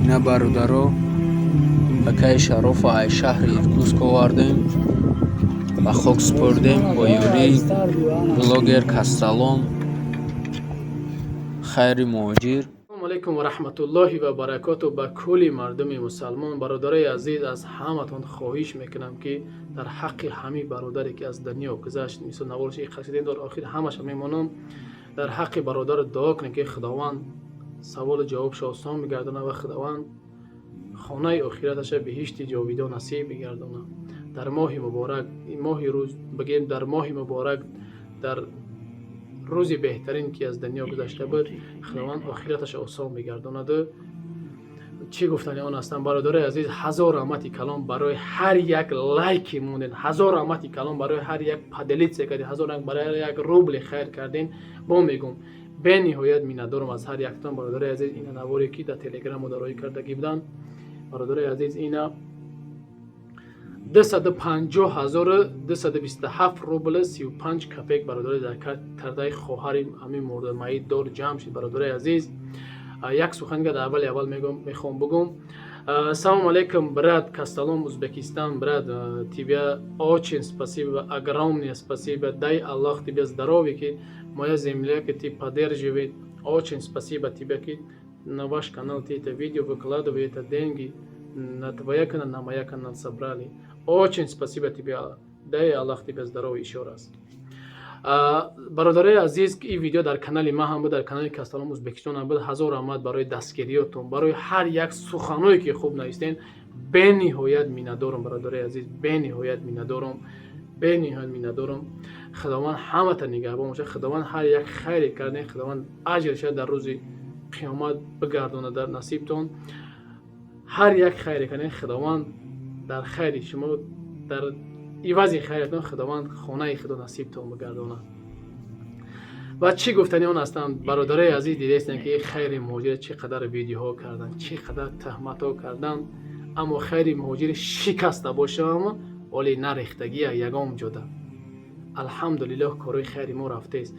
Ина, бародаро, акаи Шарофа ай шаҳри Иркутск овардем, ба хок супурдем бо ёрии блогер Кассалом, Хайри Муҳоҷир. Ассалому алайкум ва раҳматуллоҳи ва баракоту ба кулли мардуми мусалмон. Бародарои азиз, аз ҳаматон хоҳиш мекунам, ки дар ҳаққи ҳамин бародаре, ки аз дунё гузашт, мисол наворши қасидем дор, охир ҳамаша мемонам, дар ҳаққи бародар дуо кунем, ки Худованд саволу ҷавобшо осон бигардонад ва Худованд хонаи охираташа биҳишти ҷовидон насиб бигардонад. Дар моҳи муборак, моҳи рӯз бигем, дар моҳи муборак, дар рӯзи беҳтарин, ки аз дунё гузашта буд, Худованд охираташа осон бигардонаду. Чӣ гуфтани он ҳастам, бародарои азиз? Ҳазор раҳмати калон барои ҳар як лайки монден, ҳазор раҳмати калон барои ҳар як поделиться кардем, ҳазор раҳмат барои ҳар як рубли хайр кардем. Бо мегӯм, бениҳоят миннатдорам аз ҳар яктон, бародарои азиз. Ина наворе, ки дар Телеграму дароӣ кардагӣ буданд, бародарои азиз, ина 250 227 рубли 35 копеек, бародари, дар кардаи хоҳари ҳамин мурдамаид дор ҷамъ шуд. Бародарои азиз, як сухан дар аввали аввал мехоҳам бугум. Салому алейкум, брат Касталом, Узбекистан. Брат, тебе очень спасибо, огромное спасибо. Дай Аллах тебе здоровья, ки моя земля, ки ты поддерживает. Очень спасибо тебе, ки на ваш канал ты это видео выкладывай, это деньги на твоя канал, на моя канал собрали. Очень спасибо тебе, дай Аллах тебе здоровья еще раз. Бародарои азиз, ин видео дар канали ман ҳам буд, дар канали Касталом Узбекистон ҳам буд. Ҳазор раҳмат барои дастгириётон, барои ҳар як суханое, ки хуб навистен. Бениҳоят миннатдорам, бародарои азиз, бениҳоят миннатдорам, бениҳоят миннатдорам. Худованд ҳамата нигаҳбон бошад. Худованд ҳар як хайре кардем, Худованд аҷрша дар рӯзи қиёмат бигардонад дар насибтон. Ҳар як хайре кардем, Худованд дар хайри шумо, дар ивази хайратон Худованд хонаи худо насибтон бигардонад. Ва чӣ гуфтани он ҳастанд, бародарои азиз? Дидаистанд, ки Хайри Муҳоҷир чӣ қадар видеоҳо карданд, чӣ қадар туҳматҳо карданд, аммо Хайри Муҳоҷир шикаста бошам, вале нарехтагия ягон ҷода. Алҳамдулиллоҳ, корҳои хайри мо рафтест.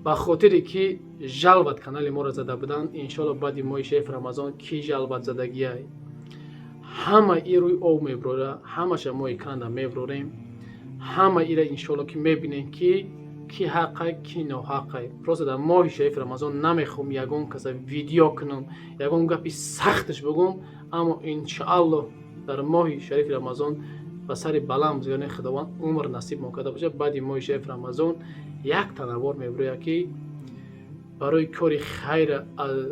Ба хотире ки жаловать канали моро зада буданд, иншоалло, баъди моҳи шариф Рамазон ки жаловать задагиай, ҳама и рӯи об мебурора, ҳамаша мо экранда мебурорем, ҳама ира иншоалло, ки мебинем, ки ки ҳаққай, ки ноҳаққай. Просто дар моҳи шарифи Рамазон намехоҳам ягон каса видео кунам, ягон гапи сахташ бигӯм, аммо иншоалло, дар моҳи шарифи Рамазон ба сари баланд бузгани Худованд умр насиб мо карда бошад, баъди моҳи шарифи Рамазон як танаввор мебурӯяд, ки барои кори хайр,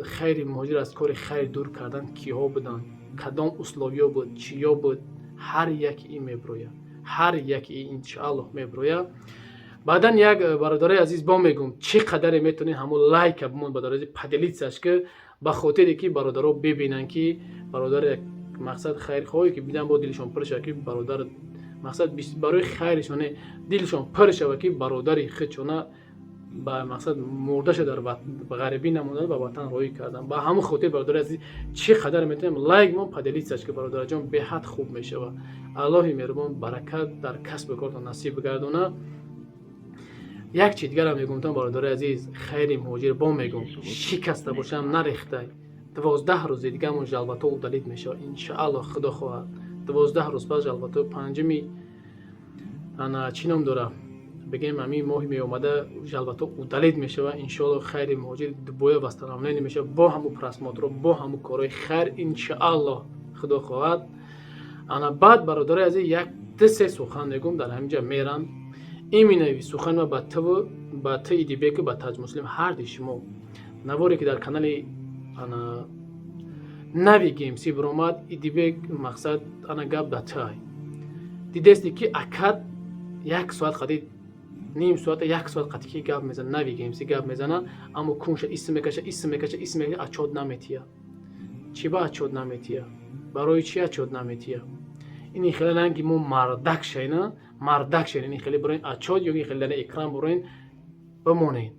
Хайри Муҳоҷир аз кори хайр дур кардан киҳо буданд, кадом условиё буд, чиё буд. Ҳар яки ин мебурӯяд, ҳар яки ин иншоаллоҳ мебурӯяд. Баъдан як, бародарои азиз, бо мегӯм, чӣ қадаре метавонед, ҳамон лайка бимон, бародари, поделиться ш ки, ба хотире ки бародаро бибинанд, ки бародар мақсад хайрхоҳе, ки бидан, бо дилшон пур шавад, ки бародар мақсад барои хайршоне дилшон пур шавад, ки бародари худшона ба мақсад мурдаша дар ғарибӣ намонда, ба ватан роҳӣ кардан. Ба ҳамон хотир, бародари азиз, чӣ қадар метавонем, лайк мо, поделиться ш ки, бародараҷон, беҳад хуб мешавад. Аллоҳи меҳрубон баракат дар касбу кортон насиб бигардонад. Як чи дигарам мегӯмтон, бародари азиз: Хайри Муҳоҷир, бо мегӯм, шикаста бошам, нарехтай. 12 рӯзи дигамон жалоба то удалить мешавад, иншоаллоҳ, Худо хоҳад. 12 рӯз пас жалоба то панҷуми ана чӣ ном дора, бигем, ҳамин моҳи меомада жалоба то удалить мешавад, иншоалло. Хайри Муҳоҷир дубоя восстановление мешавад, бо ҳамун просмотр о, бо ҳамун корҳои хайр, иншоаллоҳ, Худо хоҳад. Ана баъд, бародари азиз, як ду се сухан мегӯм, дар ҳамин ҷа мерам. Именно сухан ма ба тв, ба т Идибеку, ба Таҷмуслим, ҳарди шумо. Наворе, ки дар канали ана нави ГМС биромад, Идибек, мақсад, ана гап да тай дидести, ки акад як соат қади, ним соата, як соат қади ки гап мезана, нави ГМС гап мезана, аммо кунша исм мекаша, исм мекаша, исм мекаша, отчёт наметия. Чӣ ба отчёт наметия? Барои чӣ отчёт наметия? Ини хеле ранги мо мардак шайна, мардак шайна, ини хеле бироин отчёт ё хеле дар экран бироин бимонед.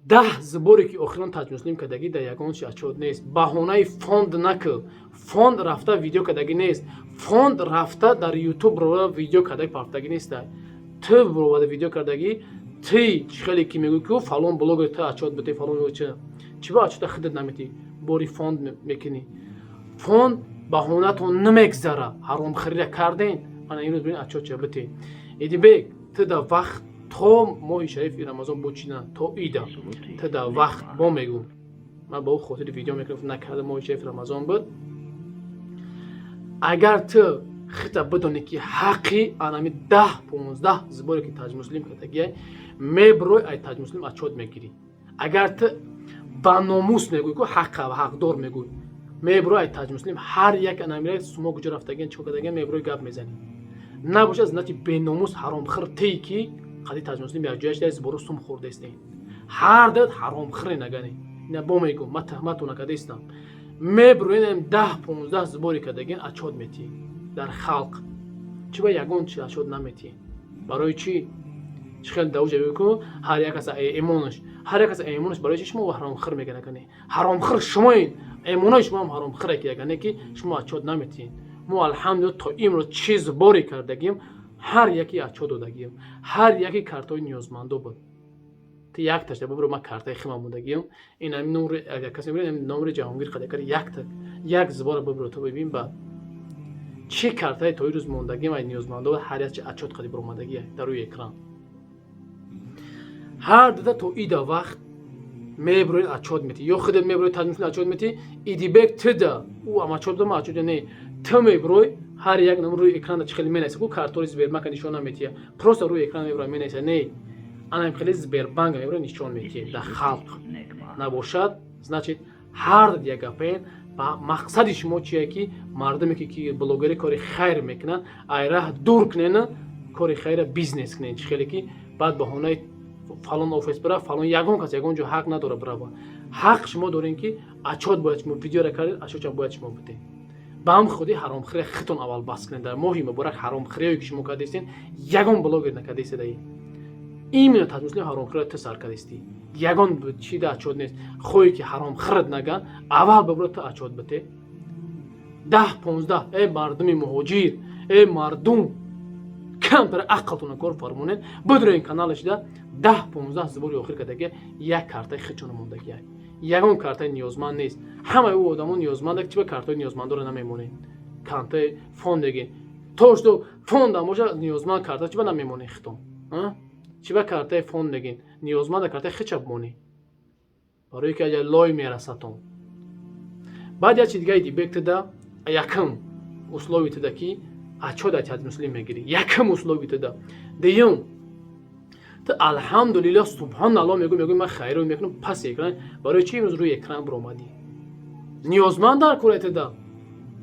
10 сбор е, ки охирон Таҷмуслим кардагӣ, дар ягон чи отчёт нест. Баҳонаи фонд накӣ. Фонд рафта видео кардагӣ нест, фонд рафта дар Ютуб ро видео кардагӣ, пафтагӣ неста. Ту бировада видео кардагӣ. Ти чӣ хеле ки мегӯй, ки фалон блогер, ту отчёт бите, фалон чи чӣ ба отчёта худат наметӣ, бори фонд мекунӣ. Фонд баҳонатон намегзара. Ҳаромхӯрира карден, мана имрӯз бибин, отчёт ча бите. Идибек, ту да вақт то моҳи шарифи Рамазон бо чина, то ида ту да вақт бо мегӯм. Ман ба ӯ хотири видео мекунам, накарда, моҳи шарифи Рамазон буд. Агар ту хита бидонӣ, ки ҳаққи анами 10-15 сборе ки Таҷмуслим кардагия, меброй, ай Таҷмуслим отчёт мегирӣ. Агар ту ба номус мегӯй, ку ҳаққа ва ҳақдор мегӯй, меброй, ай Таҷмуслим ҳар як анамира сумо куҷо рафтагиан, чико кардагиан, меброй, гап мезанӣ. Набошад, значит, беномус, ҳаромхӯр тӣ, ки қади Таҷмуслим якҷоя шуда, сбору сум хӯрдаистем. Ҳар дад ҳаромхӯре нагане. Ина бо мегӯм, ман туҳмату накардаистам. Меброинам, 10-15 сбори кардагиан отчёт метиҳӣ дар халқ. Чӣ ба ягон чи отчёт наметиҳӣ? Барои чӣ? Чӣ хел давҷа бикун, ҳар як каса эмонаш, ҳар як каса эмонаш. Барои чӣ шумо ҳаромхӯр мегӯнакане? Ҳаромхӯр шумоин, эмонои шумоам ҳаромхӯре, ки ягане ки шумо отчёт наметиҳед. Мо, алҳамдулилла, то имрӯз чӣ сборе кардагим, ҳар яке отчёт додагием, ҳар яке картҳои ниёзмандо буд. Ти якташда бибро, ман картаи хима мондагием. Ин ами номри, агар касе мебинад, номри Ҷаҳонгир қадакар, якта як сбора бибро, ту бибин, ба чӣ картаи то ирӯз мондагием, ай ниёзмандо ҳар як чи отчёт қади баромадагия дар рӯи экран. Ҳар дада то ида вақт меброи, отчёт метӣ, ё худат меброи, таҷмуслим отчёт метӣ. Идибек, тида ӯ ам отчёт дама, отчёт не, ту меброй, ҳар як нам рӯи экрана чӣ хеле менависа, ку картори Сбербанка нишон наметия, просто рӯи экран меброя, менависа. Не, анам хеле Сбербанка меброя, нишон метия дар халқ. Набошад, значит, ҳар як гапаен. Ба мақсади шумо чие, ки мардуме ки блогери кори хайр мекунанд, ай раҳ дур кунена, кори хайра бизнес кунен? Чӣ хеле ки баъд баҳонаи фалон офис бира, фалон, ягон кас ягон ҷо ҳақ надора бирава. Ҳақ шумо дорем, ки отчёт бояд шумо видеора кардед, отчётчам бояд шумо бидед. Ба ҳам худи ҳаромхӯрия хитон аввал бас кунед. Дар моҳи муборак ҳаромхӯрияе ки шумо кардастен, ягон блогер накардастед. Аи именно Таҷмуслим ҳаромхӯрия ту сар кардастӣ. Ягон чида отчёт нест. Хоҳе ки ҳаромхӯрат наган, аввал бибро, ту отчёт бите 10-15. Э мардуми муҳоҷир, э мардум, камтар ақлтона кор фармонед. Бидроен каналашида, 10-15 сбори охир кардагия, як картаи хичона мондагия, ягон картаи ниёзманд нест. Ҳамаи ӯ одамо ниёзманда. Чи ба картаи ниёзмандоро намемонед? Картаи фондеги то что фондам боша, ниёзманд карта чи ба намемонед хитон? Чи ба картаи фонд мегин? Ниёзманда картаи хича бимонӣ, барое ки аҷа лой мерасатон. Баъд як чи дигаи дибек, тида якм услови тида, ки отчёт аз муслим мегирӣ, якм услови тида. Дуюм, ту, алҳамдулиллоҳ, субҳоналлоҳ, мегӯ, ман хайро мекунам паси экран. Барои чи имрӯз рӯи экран биромадӣ? Ниёзманд дар кора тида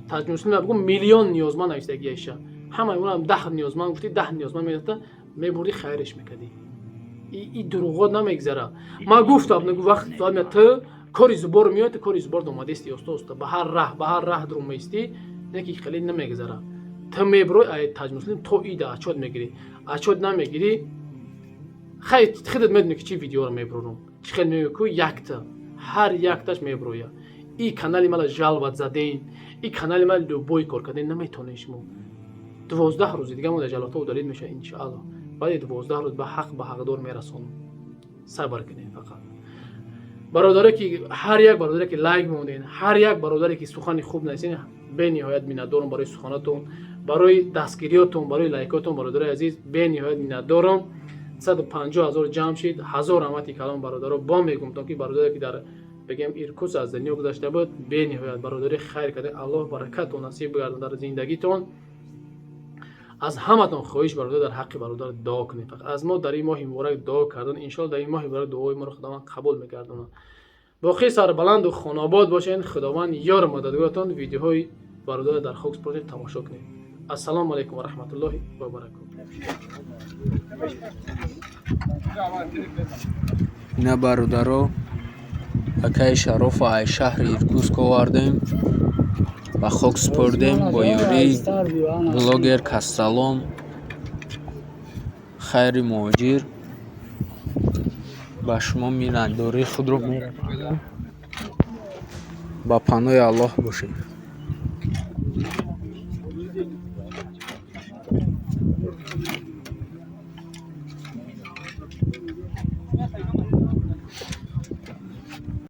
Таҷмуслим бигӯ, миллион ниёзманд навиштагиаша. Ҳамаи онам 10 ниёзманд гуфтӣ, 10 ниёзманд медата, мебурдӣ, хайреш мекардӣ. И дурӯғот намегзара. Ман гуфтам, вақт ту кори сбор меояд, ту кори сбор домадисти, оста оста ба ҳар раҳ дурумаистӣ, не ки хеле намегзара. Ту меброй, ай Таҷмуслим то ида отчёт мегирӣ. Отчёт намегирӣ, хай, худат медонӣ, ки чӣ видеоро меброрум, чӣ хел мегӯ, ку якта, ҳар якташ меброя. И канали мала жаловать заден, и канали мала любой кор карден наметонед шумо. 12 рӯзи дига мо дар жаловатҳо удалить мешавад, иншоалло. Баъди 12 рӯз ба ҳақ, ба ҳақдор мерасонам. Сабр кунед фақат. Бародаре ки, ҳар як бародаре ки лайк мондед, ҳар як бародаре ки сухани хуб нависед, бениҳоят миннатдорам барои суханатон, барои дастгириётон, барои лайкотон. Бародарои азиз, бениҳоят миннатдорам. 150 000 ҷамъ шид, ҳазор раҳмати калом, бародаро. Бо мегумтон, ки бародаре ки дар бигем Иркутск аз дунё гузашта буд, бениҳоят бародари хайр карда, Аллоҳ баракатон насиб бигардон дар зиндагитон. Аз ҳаматон хоҳиш, бародар, дар ҳаққи бародар дуо кунед. Фақат аз мо дар ин моҳи муборак дуо кардан. Иншоалло, дар ин моҳи муборак дуои моро Худованд қабул мегардонад. Боқӣ сарбаланду хонобод бошед. Худованд ёру мададгоратон. Видеоҳои бародар дар хок спорт тамошо кунед. Ассалому алайкум ва раҳматуллоҳи ва баракоту. Ина, бародаро, акаи Шарофа аз шаҳри Иркутск овардем, ба хок супурдем бо ёрии блогер Кассалом, Хайри Муҳоҷир. Ба шумо миннатдории худро мерасонам. Ба паноҳи Аллоҳ бошед.